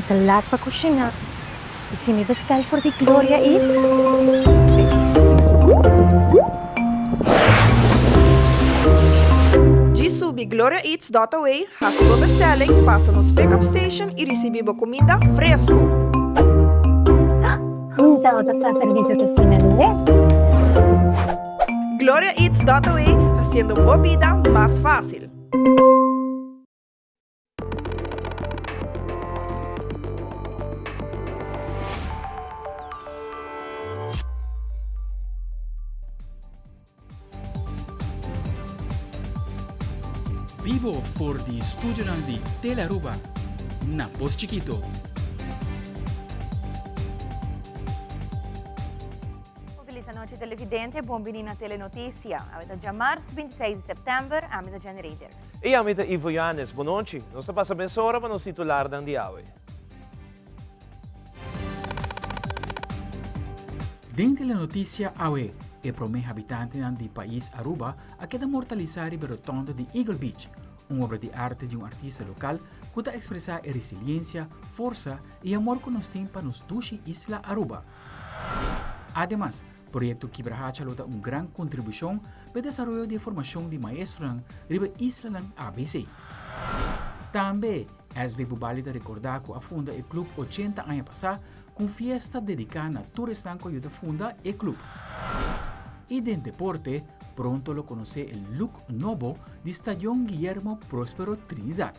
Mi ta laat pa kushiná i si mi bestel for di Gloria Eats. Djis subi gloriaeats dot awe, hasi bo bestelling, pasa nos pick up station i risibi bo kuminda fresku. Nunca no ta sa servicio ta asina lihé. Gloriaeats dot awe, hasiendo bo bida mas fácil. Bibo for di studionan di Telearuba na Pos Chikito. Un feliz anochi televidente, bon bini na Telenoticia. Awe ta djamars 26 di september, ami ta Jenny Reiders. I ami ta Ivo Yanes. Bonochi. Nos ta pasa mesora pa nos titularnan di awe. Den Telenoticia awe, e prome habitantenan di pais Aruba a keda mortalisa riba e rotonde di Eagle Beach, un obra di arte di un artista local cu ta expresa e resiliencia, forsa y amor cu nos tin pa nos dushi isla Aruba. Ademas, Proyekto Kibrahacha lo ta un gran kontribushon pa e desaroyo di e formashon di maestronan riba e islanan ABC. Tambe, SV Bubali ta rekordá ku a funda e klup ochenta aña pasá ku un fiesta dediká na tur esnan ku a yuda funda e klup. I den deporte, pronto lo konosé e look nobo di Stadion Guillermo Prospero Trinidad.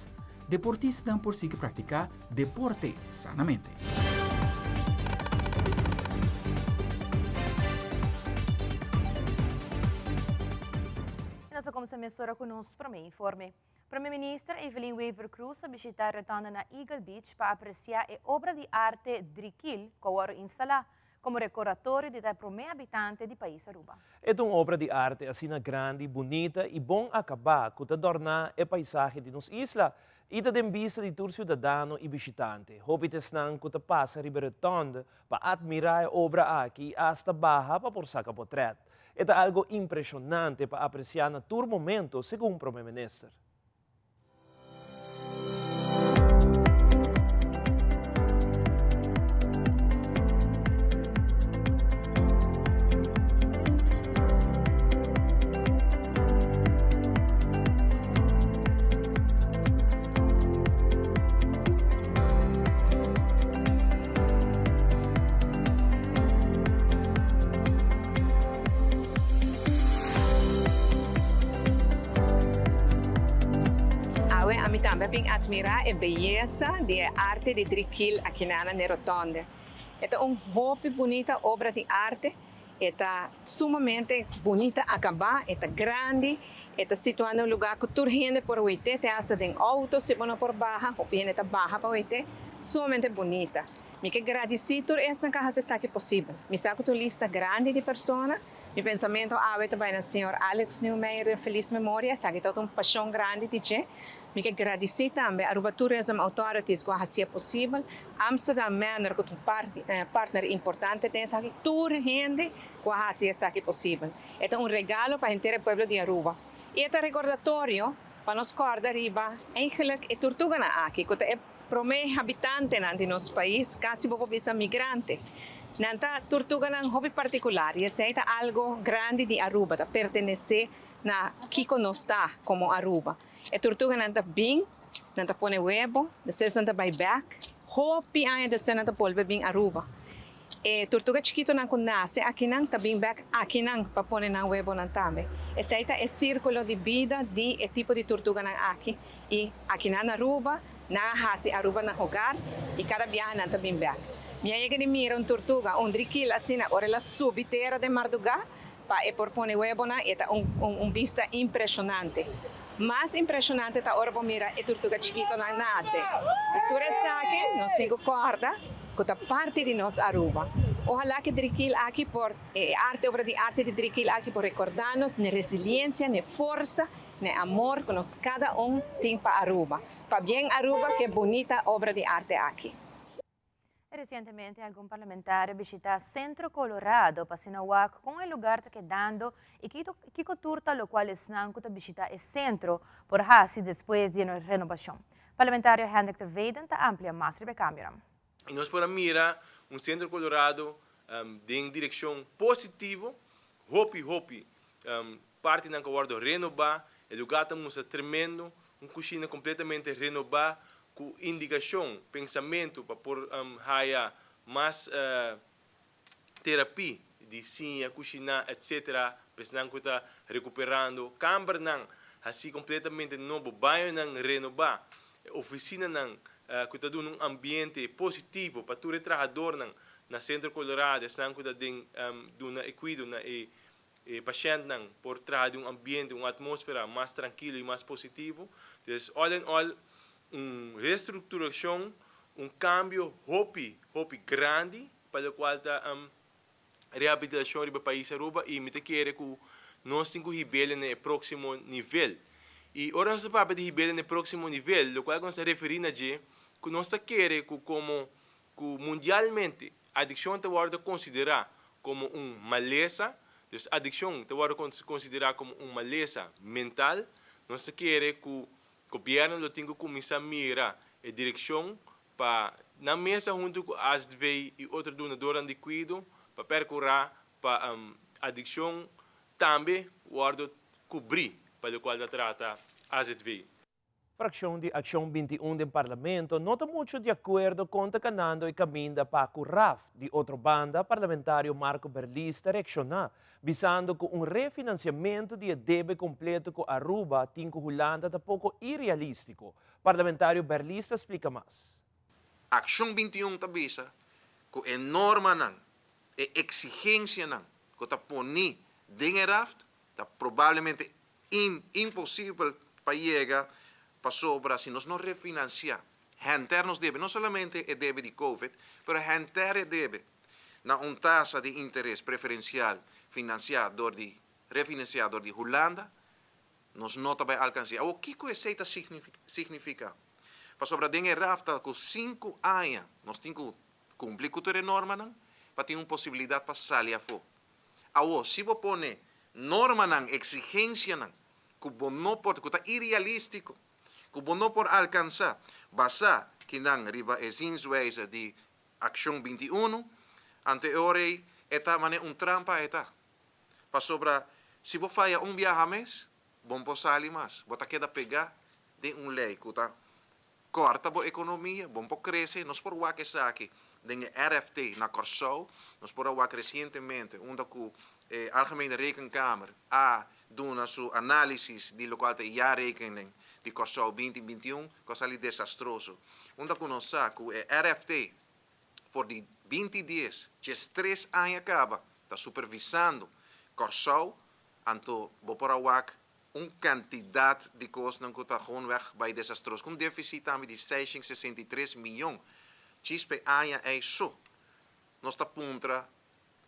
Deportistanan por sigui praktiká deporte sanamente. Nos ta kumsa mesora ku nos promé informe. Prome Minister Evelyn Wever-Croes a bishita Rotonda na Eagle Beach pa apresiá e obra di arte Drikil ku a wòrdu instalá komo rekoratorio di ta e promé habitante di pais Aruba. E ta un obra di arte asina grandi, bunita i bon akabá ku ta dòrná e paisahe di nos isla i ta den bista di tur siudadano i bishitante. Hopi ta esnan ku ta pasa riba e rotonde pa atmirá e obra aki i asta baha pa por saka potrèt. E ta algo impreshonante pa apresiá na tur momento, segun Prome Minister. Awe ami tambe a bin admira e beyesa di e arte di Drikiel akinan na Rotonde. E ta un hopi bunita obra di arte. E ta sumamente bunita acabá, e ta grandi, e ta situá na un lugá cu tur hende por wete, te hasta den auto si bo no por baha, hopi hende ta baha pa wete, sumamente bunita. Mi ke gradicí tur esnan cu a haci esaki posibel. Mi sa cu ta un lista grandi di persona, mi pensamento awe ta bai na señor Alex Nieuwmeyer den feliz memoria, esaki tabata un pasion grandi di dje. Mi ke gradisí tambe Aruba Tourism Authorities ku a hasié posibel, Amsterdam Manor ku ta un partner importante den esaki, tur hende ku a hasi esaki posibel. E ta un regalo pa henter e pueblo di Aruba i e ta rekordatorio pa nos kòrda riba eigenlik e turtuganan aki ku ta e promé habitantenan di nos pais, kasi bo por bisa migrante. Nan ta turtuganan hopi partikular i esei ta algo grandi di Aruba, ta pertenesé na kiko nos ta komo Aruba. E turtuganan ta bin, nan ta pone webo, despues nan ta bai bek. Hopi aña despues nan ta bolbe bin Aruba. E turtuga chikitonan ku nase akinan ta bin bek akinan pa pone nan webonan tambe. Esei ta e sirkulo di bida di e tipo di turtuganan aki. I akinan na Aruba, nan a hasi Aruba nan hogar i kada biaha nan ta bin bek. Mi a yega di mira un turtuga, un drikil asina, ora el a subi tera den mardugá, Pa e por pone webonan e ta un un bista impreshonante. Mas impreshonante ta ora bo mira e turtuga chikitonan nase. I tur esaki nos tin ku kòrda ku ta parti di nos Aruba. Ohalá ku e drikil aki por, e arte, obra di arte di drikil aki por rekordá nos n'e resiliensia, n'e forsa, n'e amor ku nos kada un tin pa Aruba. Pabien Aruba ku e bunita obra di arte aki. Resientemente algun parlamentario a bishita Centro Colorado pa asina wak kon e lugar ta kedando y kiko tur ta locual esnan cu ta bishita e centro por haci despues di e renobacion. Parlamentario Hendrik ter Veiden ta amplia mas riba e cambionan. Y nos por a mira un Centro Colorado den direccion positivo, hopi hopi partinan cu a wordo renoba, e lugar ta mustra tremendo, un cushina completamente renoba cu indicacion, pensamento pa por haya mas terapia di siña cushina etc. Pa esnan cu ta recuperando, cambernan haci completamente nobo, bañonan renoba, oficinanan cu ta duna un ambiente positivo pa tur e trahadornan na Centro Colorado, esnan cu ta den duna e cuido na e pashentnan por traha den un ambiente, un atmosfera mas trankilo y mas positivo. Entonces, all in all, un restructuracion, un cambio hopi, hopi grandi pa locual ta rehabilitacion riba pais Aruba y mi ta kere cu nos tin cu hib'el na e proximo nivel. Y ora nos ta papia di hib'el na e proximo nivel, locual cu nos ta referi na dje, cu nos ta kere cu como cu mundialmente adiccion ta wordo considera como un malesa, dus adiccion ta wordo considera como un malesa mental, nos ta kere cu gobierno lo tin cu cuminsa mira e direccion pa nan mesa hunto cu AZV y otro dunadornan di cuido pa percura pa adiccion tambe wordo cubri pa locual ta trata AZV. Fraccion di Accion 21 den Parlamento no ta mucho di acuerdo con ta canando e caminda pa cu RAft. Di otro banda, parlamentario Marco Berlis ta reacciona, bisando cu un refinanciamento di e debe completo cu Aruba tin cu Hulanda ta poco irrealistico. Parlamentario Berlis ta splica mas. Accion 21 ta bisa cu e normanan, e exigencianan cu ta poni den e RAft ta probablemente imposibel pa yega pasobra si nos no refinancia henter nos debe, no solamente e debe di Covid, pero henter e debe na un tasa di interes preferencial financia door di refinancia door di Hulanda, nos no ta bay alcansa. Awor, kico esey ta significa? Pasobra den e RAft ta cu 5 aña nos tin cu cumpli cu tur e normanan pa tin un posibilidad pa sali afo. Awor, si bo pone normanan, exigencianan, cu bo no por, cu ta irrealistico, cu bo no por alcansa, basa kinan riba e zienswijze di Accion 21, anto e ora e ta mane un trampa e ta. Pasobra, si bo faya un biaha mes, bo n' por sali mas. Bo ta keda pega den un ley cu ta corta bo economia, bo n' por crece, nos por wak esaki den RFT na Corsou, nos por wak recientemente, unda cu Algemene Rekenkamer a duna su analisis di locual ta jaarrekening di Corsou 2021, cu a sali desastroso. Unda cu nos sa cu RFT for di 2010, 13 aña caba, ta supervisando Corsou, anto bo por a wak un cantidad di cos cu ta gewoon weg bay desastroso. Cu un deficit tambe di 663 miyon. Djis p'e aña ey so. Nos ta puntra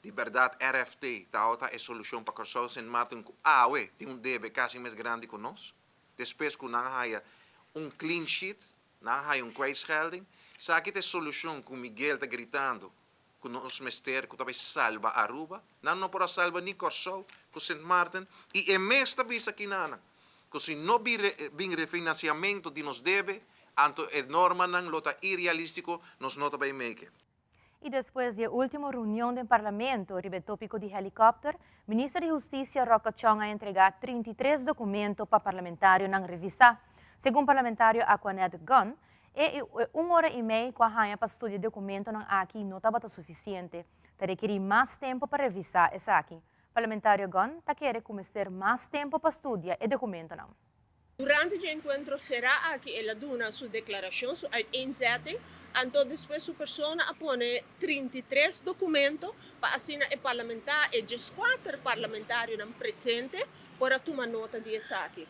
di berdad RFT, ta ta e solucion pa Corsou Sint Maarten cu awe tin un debe casi mas grandi cu nos. Despues cu nan haya un clean sheet, nan haya un kwijtschelding. Esaki ta e solucion cu Miguel ta gritando cu nos mester cu tambe salba Aruba. Nan no por a salba ni Corsou cu Sint Maarten y e mes ta bisa kinan. Cu si no bin refinanciamento di nos debe, anto e normanan lo ta irrealistico, nos no ta bay make. Y despues di e ultimo reunion di parlamento riba e topico di helicopter, Minister di Husticia Rocco Tjon a entrega 33 documento pa parlamentarionan revisa. Segun parlamentario Aquanet Gunn, e un ora y mey cu a haya pa studia documentonan aki no tabata suficiente. Ta rekeri mas tempo pa revisa esaki. Parlamentario Gunn ta kere cu mester mas tempo pa studia e documentonan. Durante e encuentro sera aki el a duna su declaracion, su uiteenzetting, anto despues su persona a pone 33 documento pa asina e parlamentario, e 4 parlamentarionan presente por a tuma nota di esaki.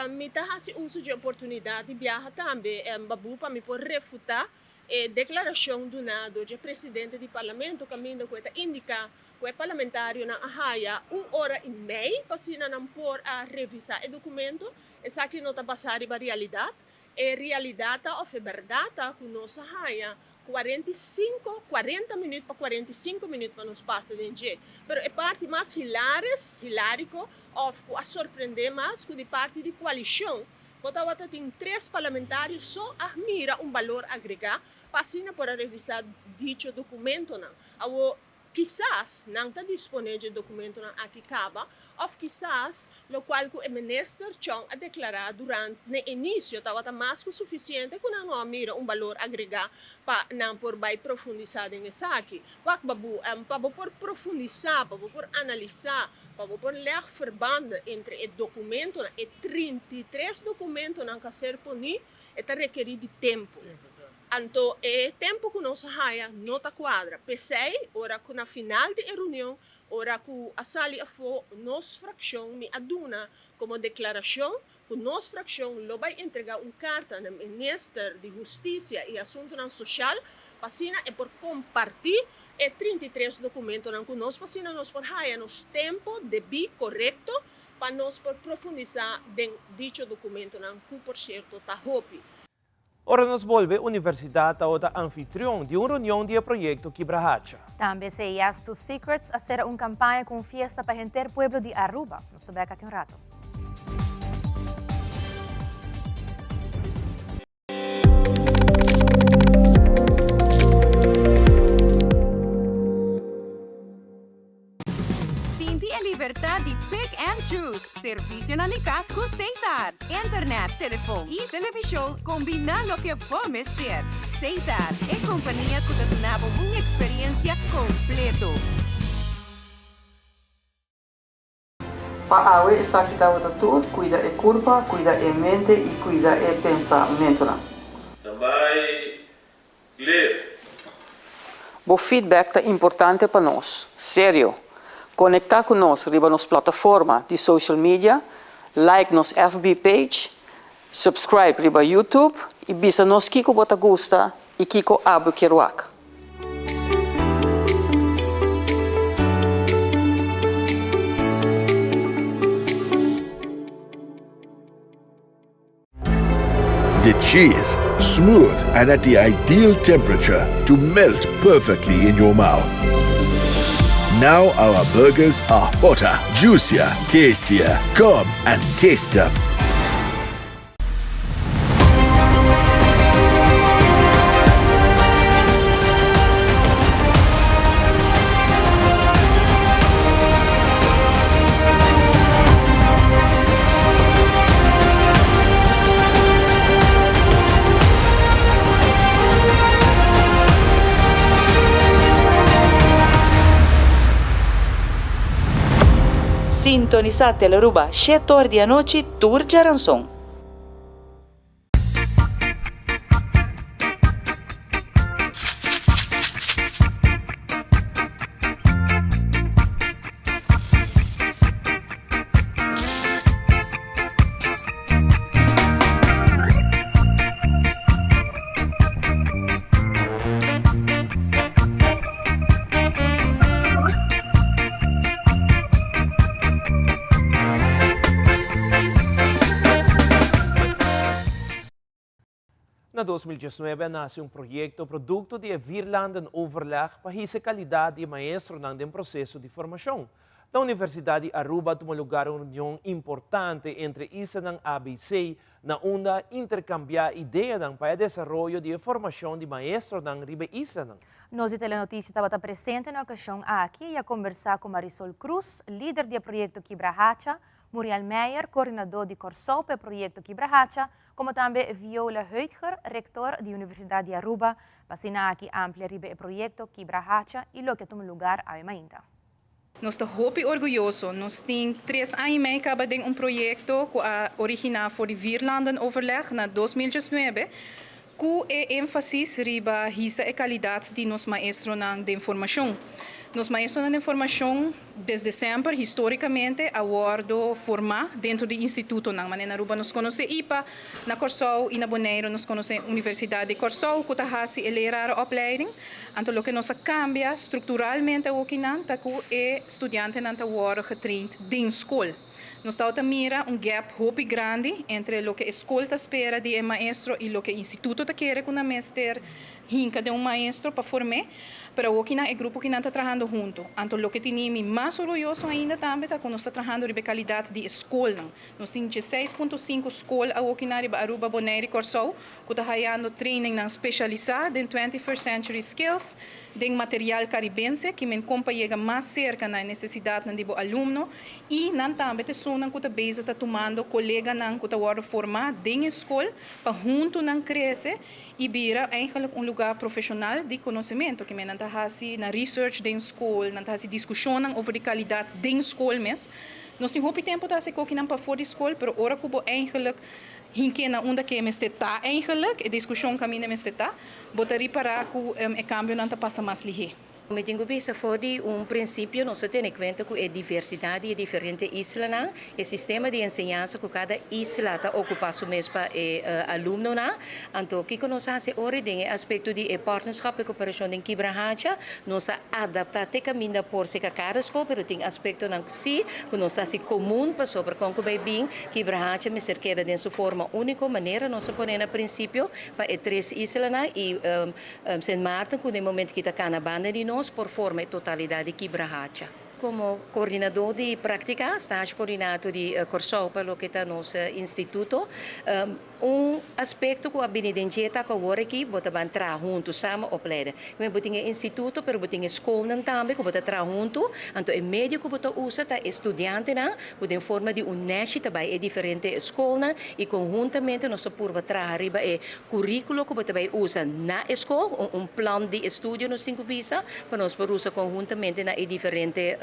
Mi ta hasi uso di oportunidad di biaha tambe babu pa mi por refuta e declaracion duna door di presidente di parlamento caminda cu ta indica cu e parlamentarionan a haya un ora y mey pa asina nan por a revisa e documento. Esaki no ta basa riba realidad. E realidad of e berdad cu nos a haya 45, 40 minuut pa 45 minuut pa nos pasa den dje. Pero e parti mas hilarisch, hilarico, of a sorprende mas, cu di parti di coalicion. Bo tabata tin tres parlamentario so a mira un balor agregá pa asina por a revisá dicho dokumentonan. Awor, kisas nan ta disponé dje dokumentonan aki kaba òf kisas lokual ku e minister Chong a deklará durant n'e inisio tabata mas ku sufisiente ku nan no a mira un balor agregá pa nan por bai profundisá den esaki. Wak babu, pa bo por profundisá, pa bo por analisá, pa bo por lèg verbanden entre e dokumentonan, e 33 dokumentonan ku a ser poní, e ta rekerí di tempu. Anto e tempu ku nos a haya no ta kuadra. P'esei, ora ku na final di e reunion, ora ku a sali afó, nos frakshon, mi a duna komo deklarashon ku nos frakshon lo bai entregá un karta na Minister di Hustisia i Asuntunan Soshal pa asina e por kompartí e 33 dokumentonan ku nos pa asina nos por haya nos tempu debí korekto pa nos por profundisá den dicho dokumentonan ku por sierto ta hopi. Ora nos bolbe, universidat tabata anfitrion di un reunion di e proyekto Kibrahacha. Tambe Say Yes to Secrets a sera un campaña cu un fiesta pa henter pueblo di Aruba. Nos ta bek aki un rato. Sinti e libertad di pick and choose. Servicionan di cas cu Setar. Internet, telefon y television combina loke bo mester. Setar, e compania cu ta duna bo un experiencia completo. Pa awe esaki tabata tur, cuida e curpa, cuida e mente y cuida e pensamentonan. Tambay clear. Bo feedback ta importante pa nos. Serio! Conecta cu nos riba nos plataforma di social media, like nos FB page, subscribe riba YouTube y bisa nos kico bo ta gusta y kico abo kier wak. The cheese, smooth and at the ideal temperature to melt perfectly in your mouth. Now our burgers are hotter, juicier, tastier. Come and taste them. Sintonisa Telearuba shetor di anochi tur djaranson. Na 2019 a nase un proyekto produkto di e Vierlandenoverleg pa hisa e kalidat di e maestronan den proseso di formashon. Na Universidat di Aruba a tuma lugar un reunion importante entre islanan ABC na unda a interkambiá ideanan pa e desaroyo di e formashon di maestronan riba e islanan. Nos di Telenoticia tabata presente na okashon aki i a kombersá ku Marisol Cruz, lider di e proyekto Kibra Hacha, Muriel Meijer, koordinadó di Kòrsou pa e proyekto Kibra Hacha, komo tambe Viola Heutger, rektor di Universidat di Aruba, pa asina aki amplia riba e proyekto Kibra Hacha i loke a tuma lugar awe mainta. Nos ta hopi orguyoso. Nos tin tres aña i mei kaba den un proyekto ku a originá for di Vierlandenoverleg na 2019 ku e énfasis riba hisa e kalidat di nos maestronan den formashon. Nos maestronan den formashon desde semper histórikamente a wòrdu formá dentro di institutonan. Manera na Aruba nos konosé ipa, na Kòrsou i na Boneiru nos konosé Universidat di Kòrsou ku ta hasi e lerarenopleiding. Anto loke nos a kambia strukturalmente awokinan ta ku e studiantenan ta wòrdu getraind den skol. Nos tabata mira un gap hopi grandi entre loke e skol ta spera di e maestro i loke e instituto ta kere ku nan mester hinka den un maestro pa form'é, pero awoki nan e grupo ki nan ta trahando hunto. Anto loke tini mi mas orguyoso ainda tambe ta ku nos ta trahando riba e kalidat di e skolnan. Nos tin 16.5 skol awoki nan riba Aruba, Bonaire i Kòrsou ku ta hayando trainingnan spesialisá den 21st century skills, den material karibense, ki men kon pa yega mas serka na e nesesidatnan di bo alumno i nan tambe ta esunnan ku ta bezig ta tumando koleganan ku ta wòrdu formá den e skol pa huntu nan krese i bira eigenlijk un lugá profeshonal di konosementu. Ki men nan ta hasi nan research den skol, nan ta hasi diskushonnan over di kalidat den skol mes. Nos tin hopi tempu ta hasi kokinan pafó di skol, pero ora ku bo eigenlijk hink'é na unda ke mester ta eigenlijk, e diskushon kaminda mester ta, bo ta ripará ku e kambionan ta pasa mas lihé. Mi tin ku bisa for di un prinsipio nos ta tene kuenta ku e diversidat di e diferente islanan, e sistema di enseñansa ku kada isla ta okupá su mes pa e alumnonan. Anto kiko nos a hasi ora den e aspekto di e partnerschap, e koperashon den Kibrahacha? Nos a adaptá te kaminda por seka kada skol, pero tin aspektonan sí ku nos ta hasi komun pasobra kon ku bai bin Kibrahacha mester keda den su forma úniko manera nos a pone na prinsipio pa e tres islanan i Sint Maarten ku den momento ki ta kana banda di nos por forma e totalidat di Kibrahacha. Komo koordinadó di práktika, stage koordinator di Kòrsou pa loke ta nos instituto, un aspekto ku a bini den dje ta ku awor aki bo ta ban traha huntu, samen opleiden. Bo tin e instituto pero bo tin e skolnan tambe ku bo ta traha huntu, anto e medio ku bo ta usa ta e studiantenan ku den forma di un nèshi ta bai e diferente skolnan i konhuntamente nos ta purba traha riba e Curriculo cu bo ta bay usa na e school, un plan di estudio nos tin cu bisa pa nos por usa conhuntamente na e diferente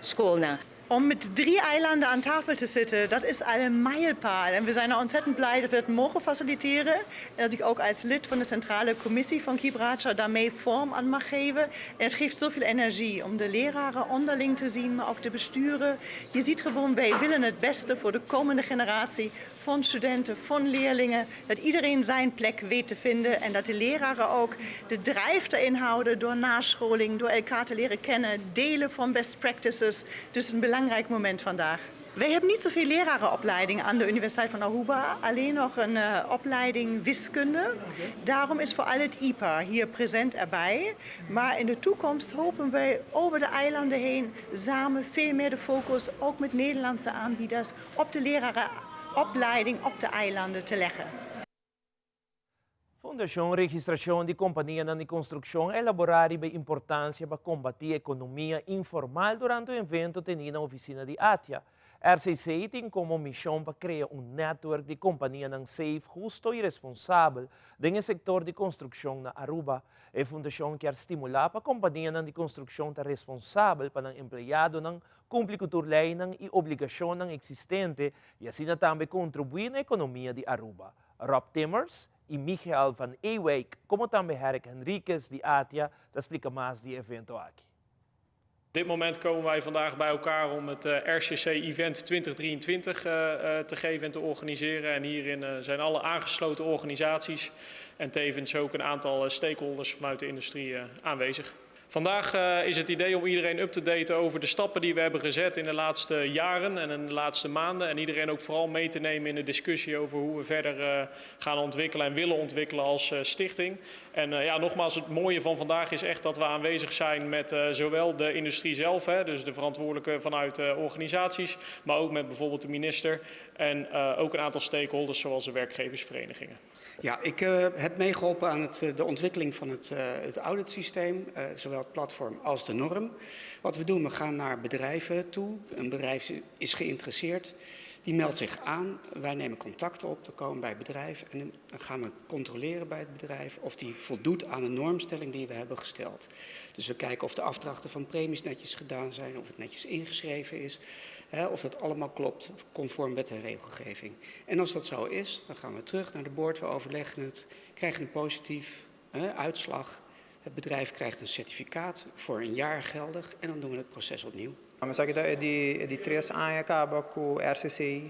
schoolnan. Om met drie eilanden aan tafel te zitten, dat is al een mijlpaal. En we zijn er ontzettend blij dat we het mogen faciliteren. En dat ik ook als lid van de centrale commissie van Kibracha daarmee vorm aan mag geven. En het geeft zoveel energie om de leraren onderling te zien, maar ook de besturen. Je ziet gewoon, wij willen het beste voor de komende generatie van studenten, van leerlingen. Dat iedereen zijn plek weet te vinden en dat de leraren ook de drijf erin houden door nascholing, door elkaar te leren kennen, delen van best practices. Dus een belangrijk moment vandaag. Wij hebben niet zoveel lerarenopleidingen aan de Universiteit van Aruba, alleen nog een opleiding wiskunde. Daarom is vooral het IPA hier present erbij. Maar in de toekomst hopen wij over de eilanden heen samen veel meer de focus, ook met Nederlandse aanbieders, op de lerarenopleiding op de eilanden te leggen. Fundashon Registrashon di Kompanianan di Konstrukshon a elaborá riba e importansia pa kombatí ekonomia informal durante un evento tení na ofisina di ATIA. RCC tin komo mishon pa krea un nètwèrk di kompanianan safe, husto i responsabel den e sektor di konstrukshon na Aruba. E fundashon kier stimulá pa kompanianan di konstrukshon ta responsabel pa nan empleadonan, kumpli ku tur leinan i obligashonnan eksistente i asina tambe kontribuí na ekonomia di Aruba. Rob Timmers i Michael van Ewijk, komo tambe Herrick Henriquez di ATIA ta splika mas di e evento aki. Op dit moment komen wij vandaag bij elkaar om het RCC Event 2023 te geven en te organiseren. En hierin zijn alle aangesloten organisaties en tevens ook een aantal stakeholders vanuit de industrie aanwezig. Vandaag is het idee om iedereen up te daten over de stappen die we hebben gezet in de laatste jaren en in de laatste maanden. En iedereen ook vooral mee te nemen in de discussie over hoe we verder gaan ontwikkelen en willen ontwikkelen als stichting. En ja, nogmaals, het mooie van vandaag is echt dat we aanwezig zijn met zowel de industrie zelf, hè, dus de verantwoordelijke vanuit organisaties, maar ook met bijvoorbeeld de minister en ook een aantal stakeholders zoals de werkgeversverenigingen. Ja, ik heb meegeholpen aan de ontwikkeling van het auditsysteem, zowel het platform als de norm. Wat we doen, we gaan naar bedrijven toe. Een bedrijf is geïnteresseerd, die meldt zich aan. Wij nemen contact op, dan komen we bij het bedrijf en dan gaan we controleren bij het bedrijf of die voldoet aan de normstelling die we hebben gesteld. Dus we kijken of de afdrachten van premies netjes gedaan zijn, of het netjes ingeschreven is. Hè, of dat allemaal klopt, conform wet en regelgeving. En als dat zo is, dan gaan we terug naar de board, we overleggen het, krijgen een positief, hè, uitslag. Het bedrijf krijgt een certificaat voor een jaar geldig en dan doen we het proces opnieuw. Esaki ta e di tres aña caba cu RCC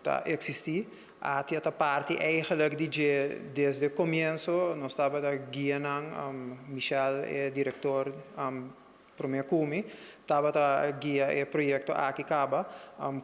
ta existi. ATIA ta parti eigenlijk di dje desde comienzo. Nos tabata guia nan, Michel, e director prome cu mi, tabata guia e proyecto aki caba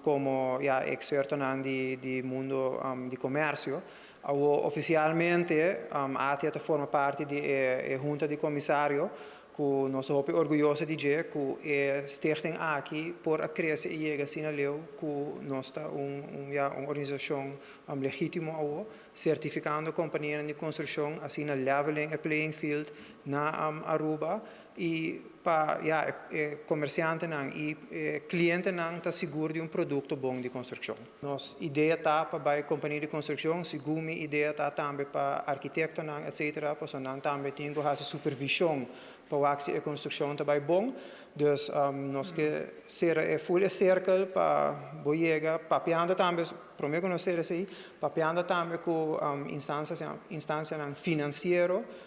como, ja, experto nan di mundo di comercio. Awor ofisialmente ATIA ta forma parti di e hunta di komisario ku nos ta hopi orguyoso di dje ku e stichting aki por a krese i yega asina leu ku nos ta un ya un organisashon legítimo awor sertifikando kompanianan di konstrukshon asina leveling e playing field na Aruba i pa ya e komersiantenan i e klientenan ta sigur di un produkto bon di konstrukshon. Nos idea ta pa bai kompania di konstrukshon, segun mi idea ta tambe pa arkitektonan etcetera pasobra nan tambe tin ku hasi supervishon pa wak si e konstrukshon ta bai bon. Dus nos ke sera e ful e sirkel pa bo yega papiando tambe, prome ku nos sera esei, papiando tambe ku instansianan finansiero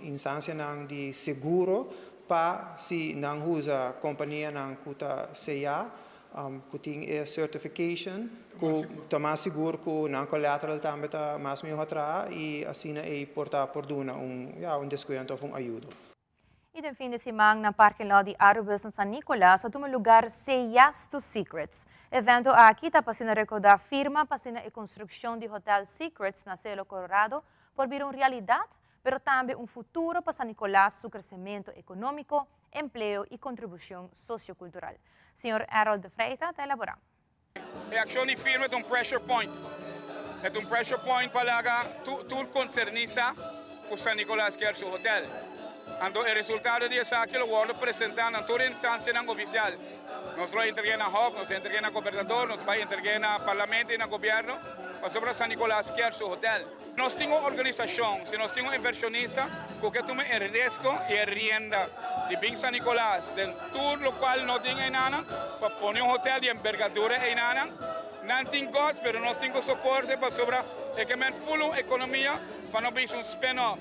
Instansianan di seguro pa si nan usa kompanianan ku ta seyá, ku tin e certification, ku ta mas sigur ku nan collateral tambe ta mas mihó traha i asina ei por ta por duna un, ya, un deskuento òf un ayudo. I den fin di siman na parking lot di Arubus na San Nicolas a tuma lugar Say Yes to Secrets. E evento aki ta pa asina rekoudá firma pa asina e konstrukshon di Hotel Secrets na Cielo Colorado por bira un realidad, pero tambe un futuro pa San Nicolas su crecemento economico, empleo y contribucion sociocultural. Señor Errol de Freita ta elabora. E accion di firma ta un pressure point. E ta un pressure point pa laga tur concerni sa cu San Nicolas kier su hotel. Anto e resultado di esaki lo wordo presenta na tur instancianan oficial. Nos lo entregue na Hof, nos entregue na Gobernador, nos bay entregue na Parlamento y na Gobierno pasobra San Nicolas kier su hotel. Nos tin un organisashon, si nos tin un invershonista ku ke tuma e riesgo i e rienda di bin San Nicolas den tur lokual no tin einanan pa pone un hotel di embergadura einanan. Nan tin guts pero nos tin ku soporte pasobra e ke men ful un ekonomia pa no bisa un spin off.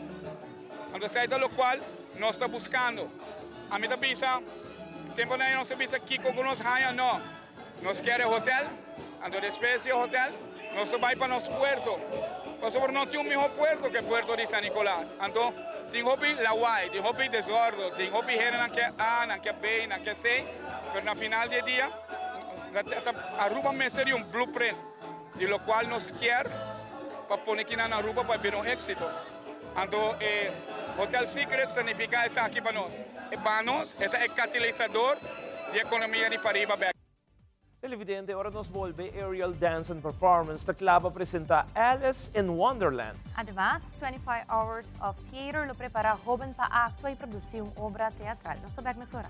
Anto esei ta lokual nos ta buskando. Ami ta bisa temponan nos a bisa kiko ku nos haña no. Nos kier e hotel, anto despues di e hotel nos ta bai pa nos puerto, pasobra no tin un miho puerto ku e puerto di San Nicolas. Anto tin hopi lawai, tin hopi desordo, tin hopi hendenan ke A, nan ke B, nan ke C, pero na final di e dia Aruba mester di un blueprint di lokual nos kier pa pone kinan na Aruba pa e bira un éksito. Anto e Hotel Secrets ta nifiká esaki pa nos. E pa nos e ta e katalisador di ekonomia di pariba bèk. Televidente, ora nos bolbe Aerial Dance and Performance ta kla pa presenta Alice in Wonderland. Ademas, 25 Hours of Theater lo prepara hoben pa actua y produci un obra teatral. Nos ta bek mesora.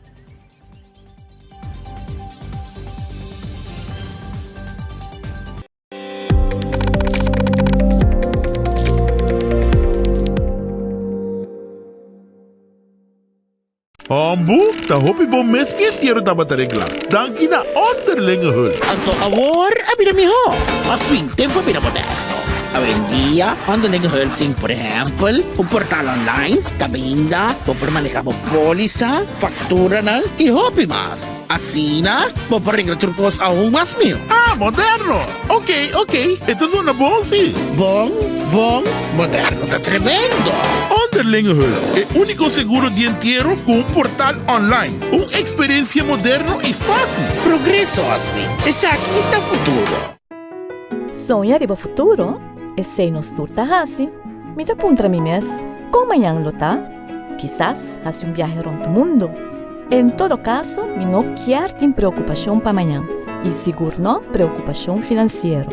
Hombu, ta hopi bon mes mi entiero tabata regla. Danki na Onderlinge Hulp. Anto awor a bira mihó. Mas fin, tempu a bira moderno. Awendia, Onderlinge Hulp tin, por ehèmpel, un portal online kaminda bo por manehá bo pólisa, fakturanan i hopi mas. Asina, bo por regla tur kos aun mas mihó. Ah, moderno! Ok, ok, e ta zona bon si. Bon, bon, moderno ta tremendo! Onderlinge Hulp, e úniko seguro di entiero ku un portal online. Un eksperensia moderno i fásil. Progreso, Oswin. Esaki ta futuro. Soña riba futuro? Esei nos tur ta hasi. Mi ta puntra mi mes, kon mañan lo ta? Kisas hasi un biahe rònt mundu. En todo kaso, mi no kier tin preokupashon pa mañan, i sigur no preokupashon finansiero.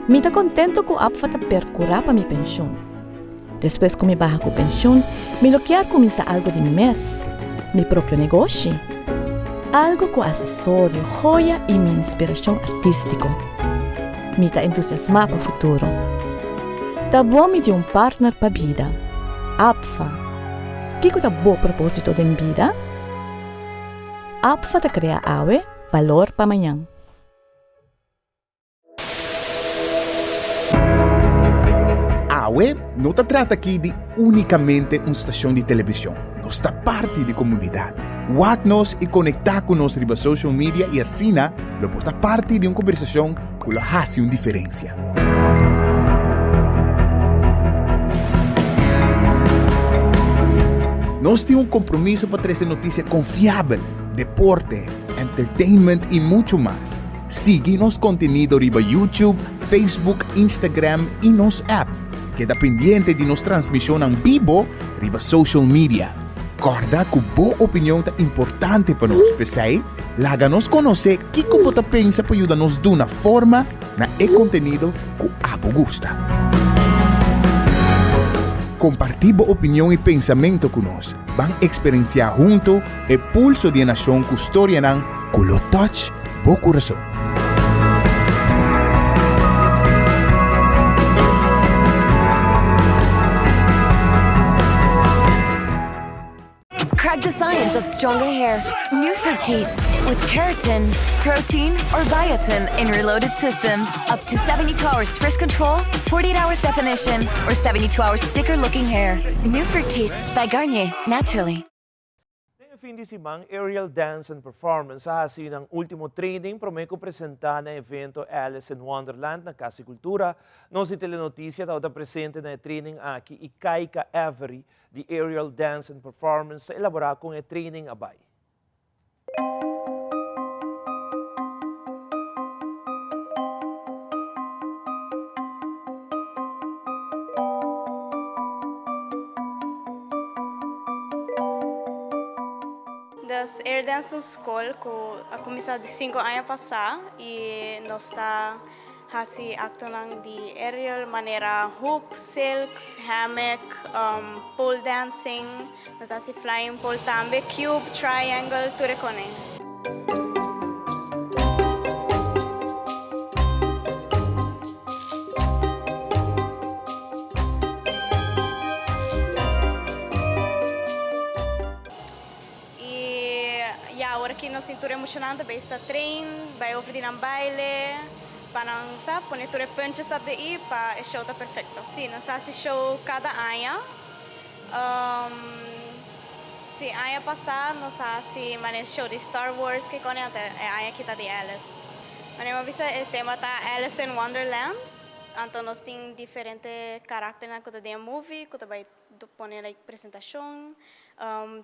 Mi ta kontentu ku APFA ta perkurá pa mi penshun. Despues ku mi baha ku penshun, mi lo kier kuminsá algu di mi mes, mi propio negoshi. Algu ku asesorio, joya i mi inspirashon artístiko. Mi ta entusiasmá pa futuro. Ta bon mi tin un partner pa bida. APFA. Kiko ta bo propósito den bida? APFA ta krea awe balor pa mañan. Awe no ta trata aki di únikamente un stashon di televishon. Nos ta parti di komunidat. Wak nos i konektá ku nos riba social media i asina lo por ta parti di un kombersashon ku lo hasi un diferensia. Nos tin un kompromiso pa trese notisia konfiabel, deporte, entertainment i muchu mas. Sigui nos kontenido riba YouTube, Facebook, Instagram i nos app. Keda pendiente di nos transmishonnan bibo riba social media. Kòrda ku bo opinion ta importante pa nos, p'esei laga nos konosé kiko bo ta pensa pa yuda nos duna forma na e kontenido ku abo gusta. Kompartí bo opinion i pensamentu ku nos. Ban eksperensiá huntu e pulso di e nashon ku storianan ku lo touch bo kurason. Crack the science of stronger hair. New Fructis with keratin, protein, or biotin in reloaded systems. Up to 72 hours fresh control, 48 hours definition, or 72 hours thicker looking hair. New Fructis by Garnier, naturally. Den e fin di siman Aerial Dance and Performance a hasi nan ultimo training prome ku presenta na evento Alice in Wonderland na Cas di Cultura. Nos di Telenoticia tabata presente na e training aki i Kaika Avery di Aerial Dance and Performance ta elabora kon e training a bai. Dus Air Dance ta un skol ku a kuminsá di sinku aña pasá i nos ta hasi aktonan di aerial manera hoop, silks, hammock, pole dancing, nos ta hasi flying pole tambe, cube, triangle, tur e kone. Y ya awor aki nos tin tur e muchanan ta bay sta train, bay over di nan baile, pa nan sa pone tur e puntjes op de i pa e show ta perfecto. Si, nos ta haci show cada aña. Si, aña pasa nos a haci manera show di Star Wars ke kone anto e aña aki ta di Alice. Manera mi a bisa e tema ta Alice in Wonderland, anto nos tin diferente karakternan ku ta den e movie ku ta bay pone like presentashon,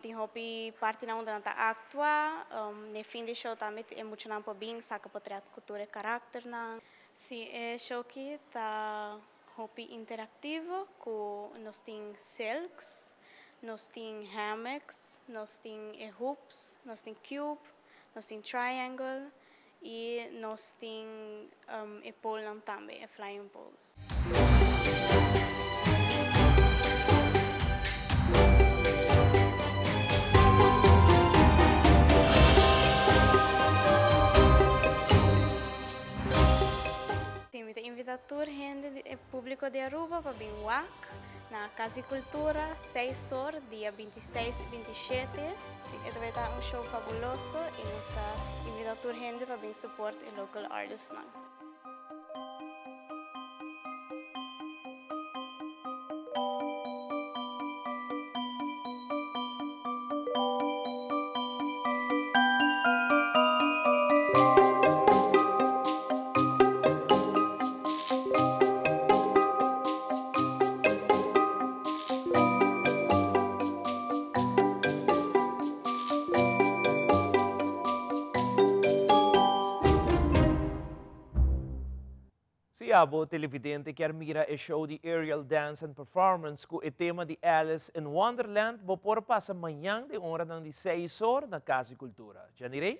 tin hopi partinan unda nan ta aktua, n'e fin di show tambe e muchanan por bin saka potret ku tur e karakternan. Si, e show ki ta hopi interaktivo ku nos tin silks, nos tin hammocks, nos tin e hoops, nos tin cube, nos tin triangle I nos tin e polenan tambe, e flying poles. Sí, mi ta invita tur hende di e publico di Aruba pa bin wak na Cas di Cultura seis or dia 26 y 27. Sí, e ta bay ta un show fabuloso y nos ta invita tur hende pa bin support e local artistnan. Si abo, televidente, kier mira e show di Aerial Dance and Performance ku e tema di Alice in Wonderland, bo por pasa mañan den oranan di seis or na Cas di Cultura. Janirey?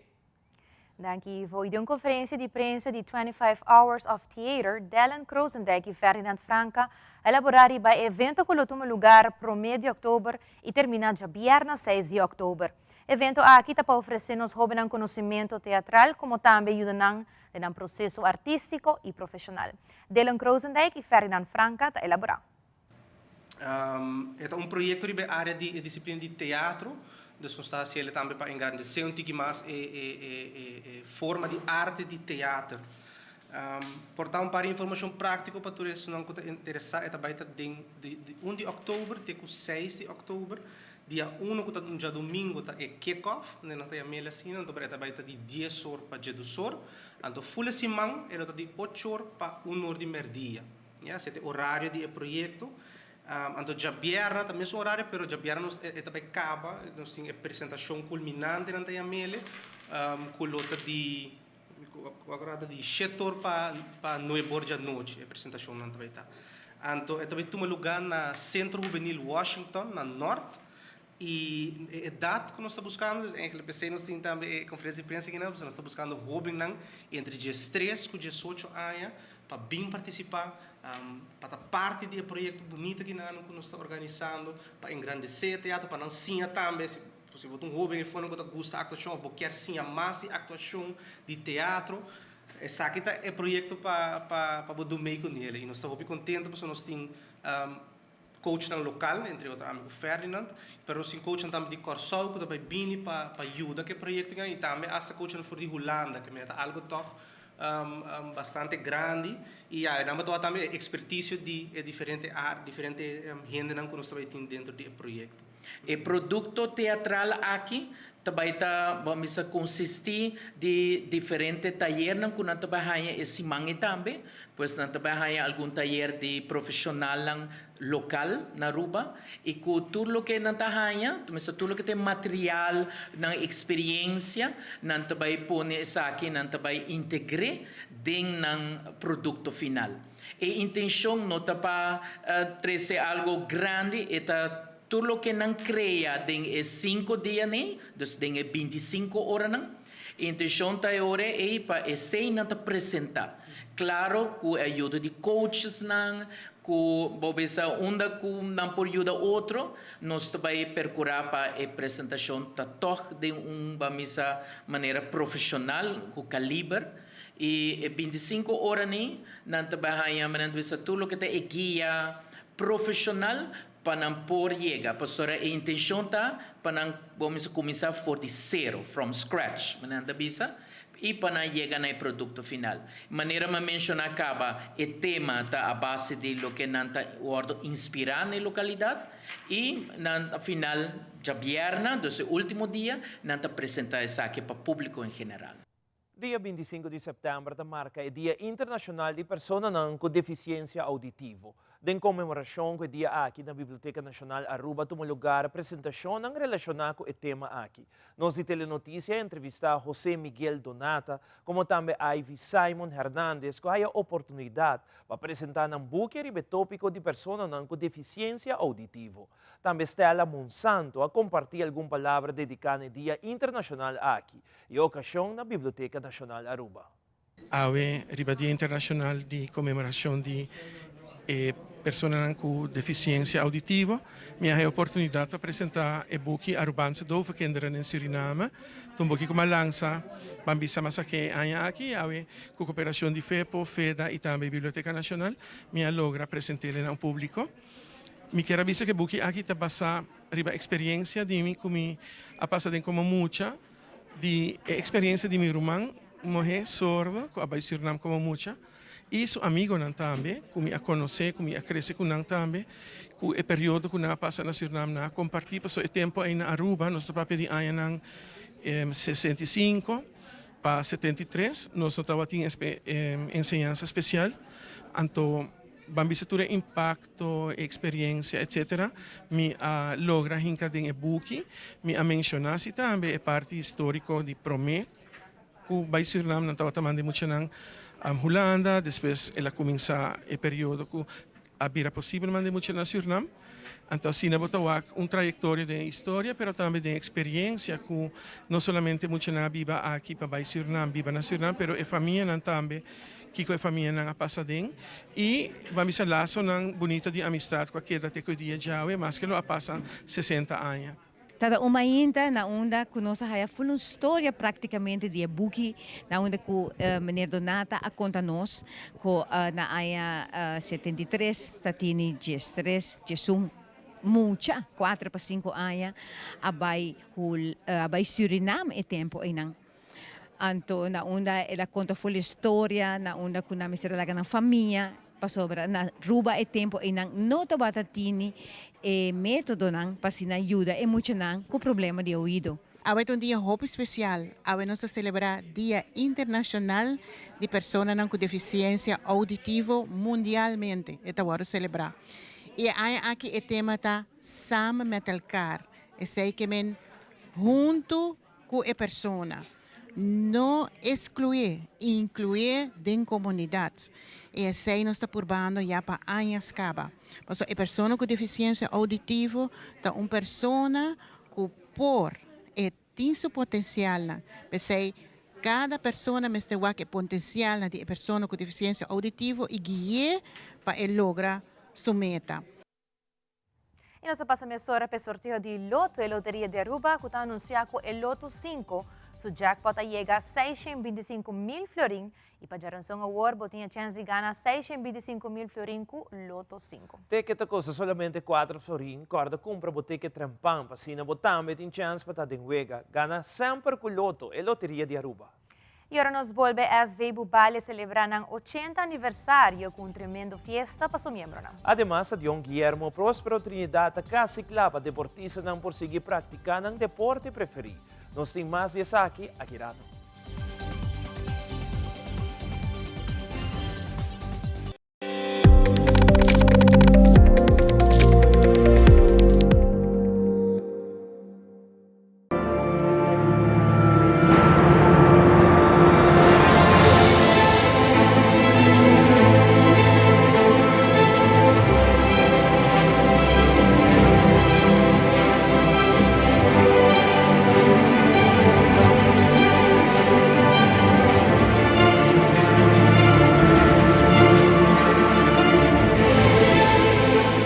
Danki Ivo. Y den un conferencia di prensa di 25 Hours of Theater, Dellen Krozendijk y Ferdinand Franca a elabora riba e evento cu lo tuma lugar prome di october y termina djabierna seis di october. Evento aki ta pa ofrece nos hobennan conocimento teatral como tambe yuda nan den nan proceso artistico y profesional. Dellen Krozendijk y Ferdinand Franca ta elabora. E ta un proyekto riba e área di e disiplina di teatro, dus nos ta hasiel tambe pa engrandesé un tiki mas e e forma di arte di teater. Por ta un par di informashon práktiko pa tur esunnan ku ta interesá, e ta bai ta den di un di òktober te ku seis di òktober. Dia uno ku ta un djadumingu ta e kick-off, unda nos ta yam'el asina, anto e ta bai ta di dies or pa djedus or, anto ful e siman e lo ta di ocho or pa un or di mèrdia. Ya, esei ta e orario di e proyekto. Anto djabièrnè ta mesun orario, pero djabièrnè nos e ta bai kaba, nos tin e presentashon kulminante nan ta yam'el, ku lo ta di Akorda di shetor pa pa nuebor djanochi e presentashonnan ta bai ta. Anto e ta bai tuma lugá na Sentro Hubenil Washington na Nort i e edat ku nos ta buskando, dus eigenlijk p'esei nos tin tambe e konferensia di prensa akinan, pasobra nos ta buskando hóbennan entre diestres ku diesocho aña pa bin partisipá, pa ta parti di e proyekto bunito akinan ku nos ta organisando pa engrandesé e teatro, pa nan siña tambe. Si bo ta un hóben e forma ku ta gusta aktuashon òf bo kier siña mas di aktuashon, di teatro, esaki ta e proyekto pa pa bo dumei ku nel. I nos ta hopi kontentu pasobra nos tin coachnan lokal, entre otro ami ku Ferdinand, pero nos tin coachnan tambe di Kòrsou ku ta bai bini pa pa yuda ku e proyekto i tambe asta coachnan for di Hulanda, ke mira ta algu tòg bastante grandi. I ya, nan bo ta wak tambe e ekspertisio di e diferente diferente hendenan ku nos ta bai tin dentro di e proyekto. E produkto teatral aki ta bai ta, bo a mester konsistí di diferente tayernan ku nan ta bai haña e siman ei tambe. Pues nan ta bai haña algun tayer di profeshonalnan lokal na Aruba i ku tur loke nan ta haña, ta mester tur loke ta e material, nan eksperiensia, nan ta bai pone esaki, nan ta bai integr'é den nan produkto final. E intenshon no ta pa trese algo grandi, e ta tur loke nan krea den e sinku dianan, dus den e bintisinko oranan. E intenshon ta e ora ei pa esei nan ta presentá. Klaro ku e ayudo di coachesnan, ku bo bisa unda ku nan por yuda otro, nos ta bai perkurá pa e presentashon ta tòg den un, ban bisa, manera profeshonal, ku kaliber. I e bintisinko ora ni nan ta bai haña manera nan ta bisa tur loke ta e guia profeshonal pa nan por yega. Pasobra e intencion ta pa nan bo mester cuminsa for di cero, from scratch, manera nan ta bisa, y pa nan yega na e producto final. Manera mi a menciona caba, e tema ta a base di loke nan ta wordo inspira na e localidad y nan a final djabierna, dus e ultimo dia, nan ta presenta esaki pa publico en general. Dia 25 di sèptèmber ta marka e Dia Internashonal di Personanan ku Defisiensia Ouditivo. Den konmemorashon ku e dia aki na Biblioteka Nashonal Aruba tuma lugar presentashonnan relashoná ku e tema aki. Nos di Telenotisia a entrevistá José Miguel Donata komo tambe Ivy Simon Hernandez ku haya oportunidat pa presentá nan buki riba e tópiko di personanan ku defisiensia ouditivo. Tambe Stella Monsanto a kompartí algun palabra dediká na e Dia Internashonal aki. E okashon na Biblioteca Nacional Aruba. Awe riba Dia Internacional di Conmemoracion di e Personanan cu Deficiencia Auditivo, mi a haya oportunidad pa presenta e buki Arubaanse Dove Kinderen in Suriname. Ta un buki cu mi a lansa ban bisa mas aki e aña aki y awe cu cooperacion di FEPO, FEDA y tambe Biblioteca Nacional mi a logra present'e na un publico. Mi kier a bisa cu e buki aki ta basa riba experiencia di mi cu mi a pasa den como mucha. Di e experiencia di mi ruman muhe sordo cu a bay Surinam como mucha y su amigonan tambe cu mi a conoce, cu mi a crece cu nan tambe, cu e periodo cu nan a pasa na Surinam nan a comparti pasobra e tempo ey na Aruba nos ta papia di añanan 65 pa 73 nos no tabatin enseñansa special anto ban bisa tur e impacto To e experiencia etc. Mi a logra hinca den e buki. Mi a menciona si tambe e parti historico di prome cu bay Surinam nan tabata manda e muchanan Hulanda, despues el a cuminsa e periodo cu a bira posibel manda e muchanan Surinam. Anto asina bo ta wak un trayectoria den e historia pero tambe den experiencia cu no solamente muchanan a biba aki pa bay Surinam, biba na Surinam, pero e famianan tambe Kiko e famianan a pasa den i ban bisa lasonan bunito di amistad ku a keda te ku e dia djawe maske lo a pasa sesenta aña. Tabata un mainta na unda ku nos a haya ful un storia praktikamente di e buki na unda ku meneer Donata a konta nos ku na aña 73 ta tini diestres, diesun mucha, kuater pa sinku aña a bai hul a bai Surinam e tempu einan. Anto na unda el a konta ful e storia, na unda ku nan mester a laga nan famia, pasobra na Ruba e tempu ei nan no tabata tini e metodonan pa asina yuda e muchanan ku problema di oido. Awe ta un dia hopi spesial. Awe nos ta selebrá Dia Internashonal di Personanan ku Defisiensia Ouditivo mundialmente e ta wòrdu selebrá. I e aña aki e tema ta Samen met elkaar, esei ke men huntu ku e persona. No excluye, incluye den comunidad. Y esey nos ta purbando ya pa añas caba. Pasobra e persona cu deficiencia auditivo ta un persona cu por, e tin su potencialnan. P'esey cada persona mester wak e potencialnan di e persona cu deficiencia auditivo y gui'e pa e logra su meta. Y nos ta pasa mesora p'e sorteo di Loto, e loteria di Aruba, cu ta anuncia cu e Loto 5 su jackpot a yega 625 mil florin y pa djaranson awor bo tin e chens di gana 625 mil florin cu Loto 5. Ticket ta kosta solamente 4 florin, kòrda kumpra bo ticket trempan pa asina bo tambe tin chèns pa ta den wega. Gana semper ku Loto, e loteria di Aruba. Y ora nos bolbe SV Bubali celebra nan 80 aniversario cu un tremendo fiesta pa su miembronan. Ademas, Stadion Guillermo Prospero Trinidad ta casi cla pa deportistanan por sigui practica nan deporte preferi. Nos tin mas di esaki aki rato.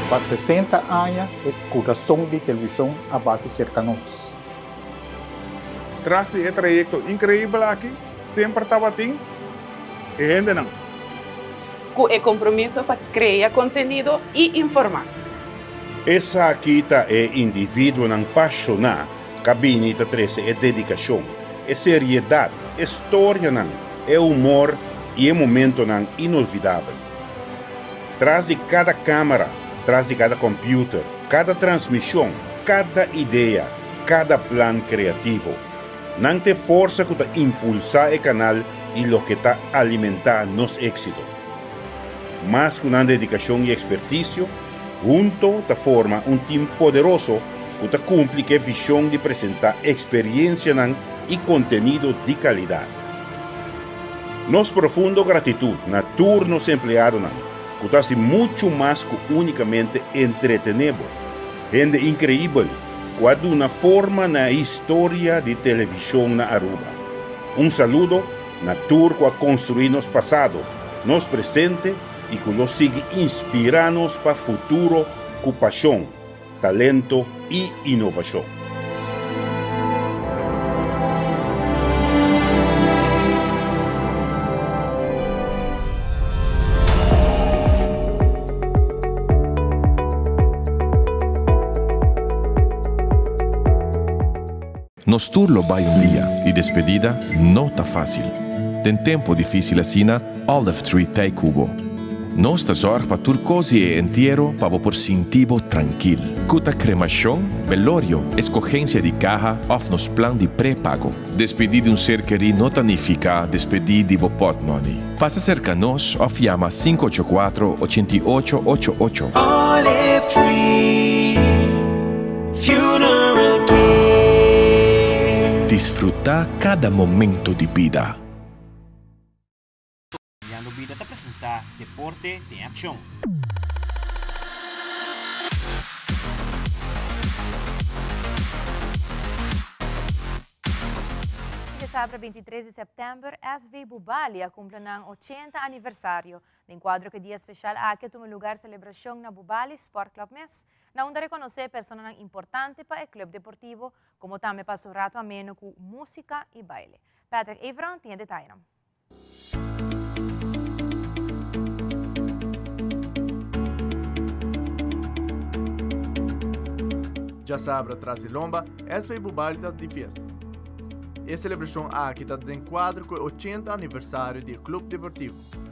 Pa 60 aña e kurason di televishon a bati serka nos. Tras di e trayekto inkreibel aki semper tabatin e hendenan. Ku e kompromiso pa krea kontenido i informá. Esaki ta e individuonan pashoná ka bini ta trese e dedikashon, e seriedat, e storianan, e humor i e momentonan inolvidabel. Tras di kada kámara, tras di kada kòmpiuter, kada transmishon, kada idea, kada plan kreativo. Nan ta e forsa ku ta impulsá e kanal i loke ta alimentá nos éksito. Mas ku nan dedikashon i ekspertisio, hunto ta forma un tim poderoso ku ta kumpli ku e vishon di presentá eksperiensianan i kontenido di kalidat. Nos profundo gratitut na tur nos empleadonan ku ta hasi muchu mas ku únikamente entretené bo. Hende inkreibel ku a duna forma na e historia di televishon na Aruba. Un saludo na tur ku a konstruí nos pasado, nos presente i ku lo sigui inspirá nos pa futuro ku pashon, talento i inovashon. Nos tur lo bai un dia y despedida no ta facil. Den tempo dificil asina, Olive Tree t'ey cu bo. Nos ta zorg pa tur cos di e entiero pa bo por sinti bo trankil. Cu ta cremacion, belorio, escogencia di caha of nos plan di prepago. Despedi di un ser keri no ta nifica despedi di bo potmoney. Pasa cerca nos of yama 584 88 88. Olive Tree Funeral Care. Disfruta cada momento di bida. Cambiando Bida ta presenta Deporte den Accion. Diasabra 23 di september SV Bubali a cumpla nan 80 aniversario. Den cuadro cu e dia special aki a tuma lugar celebracion na Bubali Sport Club mes, na unda reconoce e personanan importante pa e club deportivo, como tambe pasa un rato ameno cu musica y baile. Patrick Evran tin e detayenan. Djasabra tras di lomba, SV Bubali ta di fiesta. E selebrashon aki ta den kuadro ku e 80 aniversario di e klup deportivo.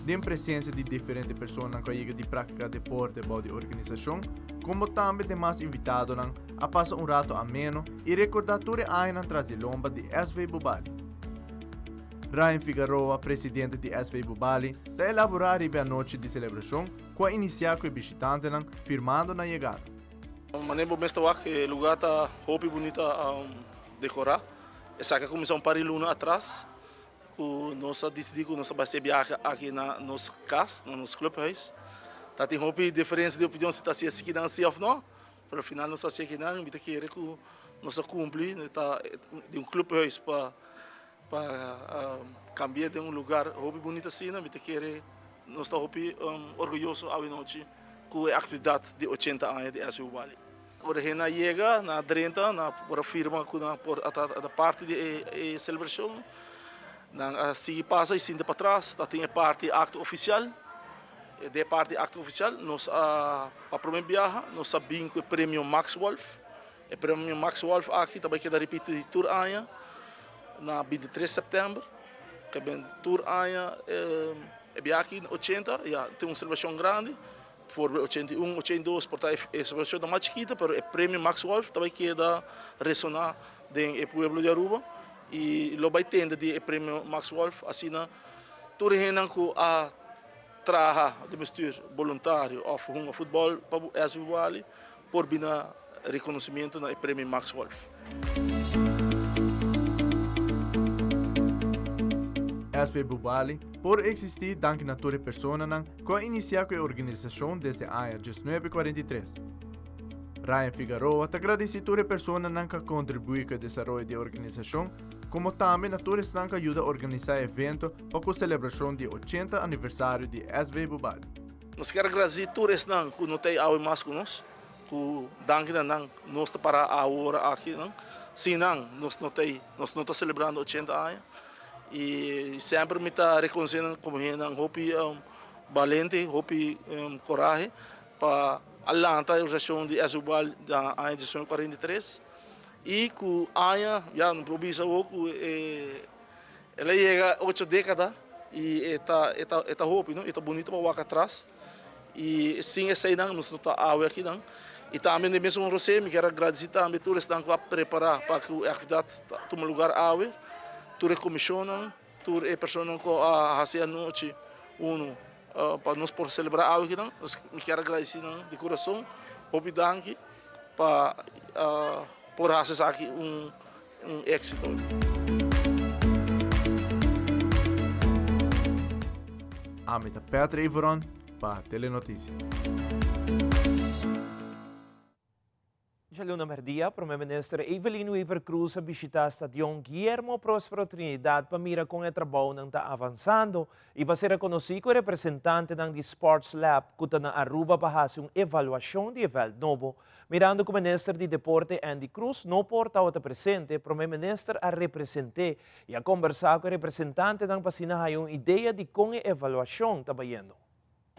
Den presensia di diferente personanan ku a yega di praktika deporte bou di organisashon, komo tambe demas invitadonan, a pasa un rato ameno i rekordá tur e añanan tras di lomba di SV Bubali. Ryan Figaroa, presidente di SV Bubali, ta elaborá riba e anochi di selebrashon ku a inisiá ku e bishitantenan firmando nan yegada. Manera bo mes ta wak e lugar ta hopi bunita dekorá. Esaki a kuminsá un par di luna atras ku nos a disidí ku nos ta bai hasi e biahe aki na nos kas, na nos clubhuis. Ta tin hopi diferensia di opinion si ta hasi esikinan si òf no, pero al final nos a hasi ekinan i mi ta kere ku nos a kumpli ta di un clubhuis pa pa kambia den un lugar hopi bunita asina. Mi ta kere nos ta hopi orguyoso awe nochi ku e aktividat di ochenta aña di SV Bali. Ora hende a yega, nan a drenta, nan a por a firma ku nan por a ta parti di e selebrashon. Nan a sigui pasa i sinta patras, ta tin e parti akto ofisial. Den e parti akto ofisial nos a pa prome biaha nos a bin ku e premio Max Wolf. E premio Max Wolf aki ta bai keda ripiti tur aña na bintitres sèptèmber. Ke ben tur aña e biaha aki ochenta ya tin un selebrashon grandi. For be 81, 82 por ta e celebracion ta mas chikito pero e premio Max Wolf ta bay keda resona den e pueblo di Aruba y lo bay tende di e premio Max Wolf asina tur e hendenan cu a traha den bestuur boluntario of hunga futbol pa SV Wally por bina reconocimiento na e premio Max Wolf. SV Bubali por existi danki na tur e personanan ku a inisiá ku e organisashon desde aña diesnuebe kuarenta i tres. Ryan Figaroa ta gradisí tur e personanan ku a kontribuí ku e desaroyo di e organisashon, komo tambe na tur esnan ku a yuda organisá e evento pa ku selebrashon di e ochenta aniversario di SV Bubali. Nos kier gradisí tur esnan ku no ta ei awe mas ku nos, ku danki na nan nos ta pará awor aki. Sin nan nos no ta ei, nos no ta selebrando ochenta aña. I semper mi ta rekonosé nan komo hendenan hopi balente, hopi korahe pa a lanta e organisashon di SUBAL na aña 1943 i ku aña, ya no por bisa awor ku el a yega ocho dékada i e ta e ta hopi no, e ta bunita pa wak atras i sin eseinan nos no ta awe akinan. I tambe den mesun rosé mi kier a gradisí tambe tur esnan ku a prepará pa ku e aktividat ta tuma lugar awe, tur e komishonnan, tur e personanan ku a hasi anochi unu pa nos por selebrá awe akinan. Mi kier a gradisí nan di kurason. Hopi danki pa por hasi esaki un éksito. Ami ta Patrick Ivoron pa Telenoticia. Djaluna merdia, Prome Minister Evelyn Wever-Croes a bishita Stadion Guillermo Prospero Trinidad pa mira con e trabounan ta avansando y pa sera conoci cu e representantenan di Sports Lab cu ta na Aruba pa haci un evaluacion di e veld nobo. Mirando cu Minister di Deporte Endy Croes no por tawata presente, Prome Minister a represente y a combersa cu e representantenan pa asina haya un idea di con e evaluacion ta bayendo.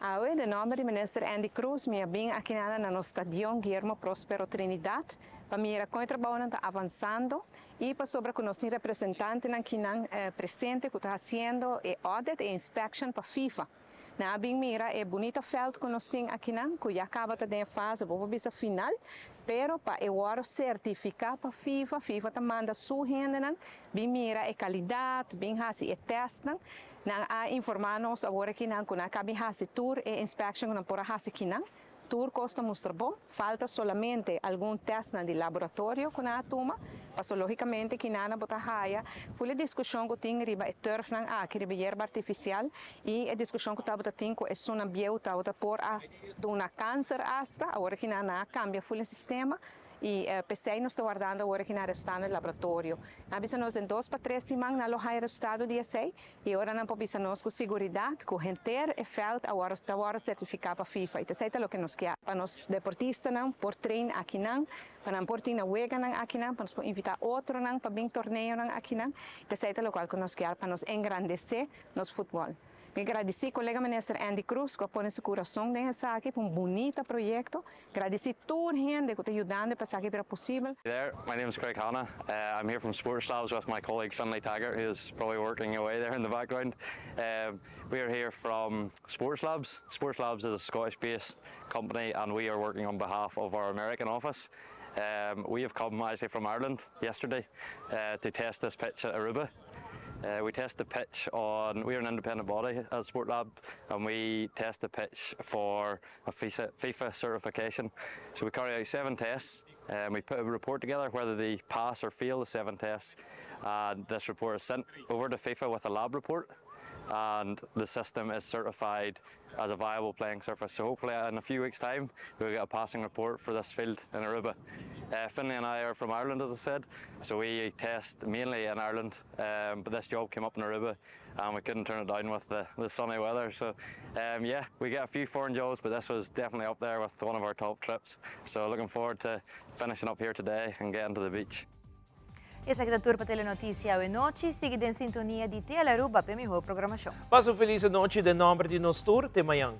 Awe, den nomber di Minister Endy Croes, mi a bin akinana na nos stadion Guillermo Prospero Trinidad pa mira con e trabounan ta avansando y pasobra cu nos tin representantenan kinan presente cu ta haciendo e audit, e inspection pa FIFA. Nan a bin mira e bunita veld cu nos tin akinan, cu ya caba ta den e fase, bo por bisa final, pero pa e worde certifica pa FIFA, FIFA ta manda su hendenan bin mira e calidad, bin haci e testnan. Nan a informa nos awor akinan cu nan a caba di haci tur e inspection cu nan por a haci akinan. Tur cos ta mustra bon, falta solamente algun testnan di laboratorio cu nan a tuma, paso logicamente kinana bo ta haya ful e discusion cu tin riba e turfnan aki, riba yerba artificial y e discusion cu tabata tin cu esunnan bieu tabata por a duna cancer hasta, awor kinan nan a cambia ful e sistema. Y p'esey nos ta wardando awor aki na resultado di laboratorio. Nan a bisa nos den dos pa tres siman nan lo haya resultado di esey y ora nan por bisa nos cu siguridad cu henter e veld a worde ta worde certifica pa FIFA y t'esey ta loke nos kier pa nos deportistanan por train akinan, pa nan por tin nan weganan akinan, pa nos por invita otronan pa bin torneonan akinan. T'esey ta locual cu nos kier pa nos engrandece nos futbol. Mi gradisí kolega Minister Endy Croes ku a pone su kurason den esaki pa un bunita proyekto. Gradisí tur hende ku ta yudando pa esaki bira posibel. Hi there, my name is Craig Hanna. I'm here from Sports Labs with my colleague Finlay Taggart who is probably working away there in the background. We are here from Sports Labs. Sports Labs is a Scottish based company and we are working on behalf of our American office. We have come actually from Ireland yesterday to test this pitch at Aruba. We test the pitch on, we are an independent body as Sport Lab and we test the pitch for a FIFA, FIFA certification. So we carry out seven tests. Um, we put a report together whether they pass or fail the seven tests and this report is sent over to FIFA with a lab report and the system is certified as a viable playing surface. So hopefully in a few weeks time we'll get a passing report for this field in Aruba. Uh, Finlay and I are from Ireland as I said, so we test mainly in Ireland, um, but this job came up in Aruba and we couldn't turn it down with the, the sunny weather. So um, yeah, we get a few foreign jobs, but this was definitely up there with one of our top trips. So looking forward to finishing up here today and getting to the beach. Esaki ta tur pa Telenoticia awe nochi. Sigui den sintonia di Telearuba p'e mihor programacion. Pasa un feliz anochi den nomber di nos tur. Te mañan.